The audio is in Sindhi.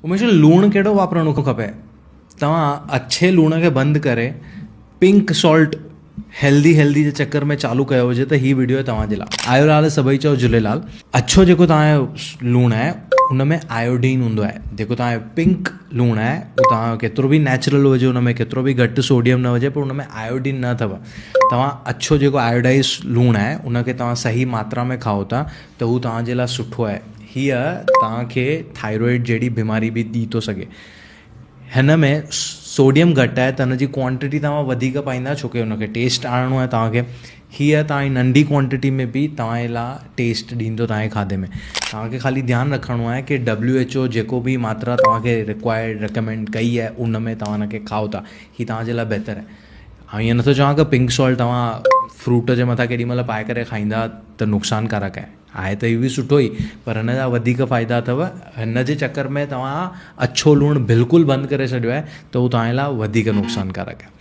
اميش لوڻ ڪهڙو واپرڻو کپي؟ توهان اڇي لوڻ کي بند ڪري پنڪ سالٽ هيلدي هيلدي جي چڪر ۾ چالو ڪيو هجي ته هي وڊيو توهان جي لاء. آيو لال سڀئي چئو جهوليلال. اڇو جيڪو توهان جو لوڻ آهي ان ۾ آيوڊين هوندو آهي جيڪو توهان جو پنڪ لوڻ آهي اهو توهان جو ڪيترو به نيچرل هجي ان ۾ ڪيترو به گهٽ سوڊيم نه هجي پر ان ۾ آيوڊين نه اٿو توهان اڇو جيڪو آيوڊائز لوڻ آهي ان کي توهان صحيح ماترا ۾ کائو ٿا ته هو توهان جي لاء سٺو آهي. هيء توهان کي ٿائرائيڊ جهڙي بيماري به ڏئي ٿو سگهي. هن ۾ سوڊيم گهٽ آهي ته هن جي ڪوانٽٽي توهان وڌيڪ پائيندا ڇو ڪي هن کي ٽيسٽ آڻڻو آهي توهان کي. هيء توهان جي ننڍي ڪوانٽٽي ۾ به توهان جي لاء ٽيسٽ ڏيندو توهان جي کاڌي ۾. توهان کي خالي ڌيان رکڻو آهي ڪي ڊبليو ايڇ او جيڪو به ماترا توهان کي رڪوائرڊ رڪمينڊ ڪئي آهي ان ۾ توهان هن کي کائو ٿا. هي توهان جي لاء بهتر آهي. آئون ائين نٿو چوان ڪه پنڪ سالٽ توهان فروٽ جي مٿان ڪيڏي مهل پائي ڪري کائيندا ته نقصانڪارڪ آهي. آهي ته اهو به سٺو ئي پر هن جا وڌيڪ فائدا اٿو. هن جي چڪر ۾ توهان اڇو لوڻ بلڪل بند ڪري ڇڏيو آهي ته اهو توهان جي لاء وڌيڪ نقصانڪارڪ آهي.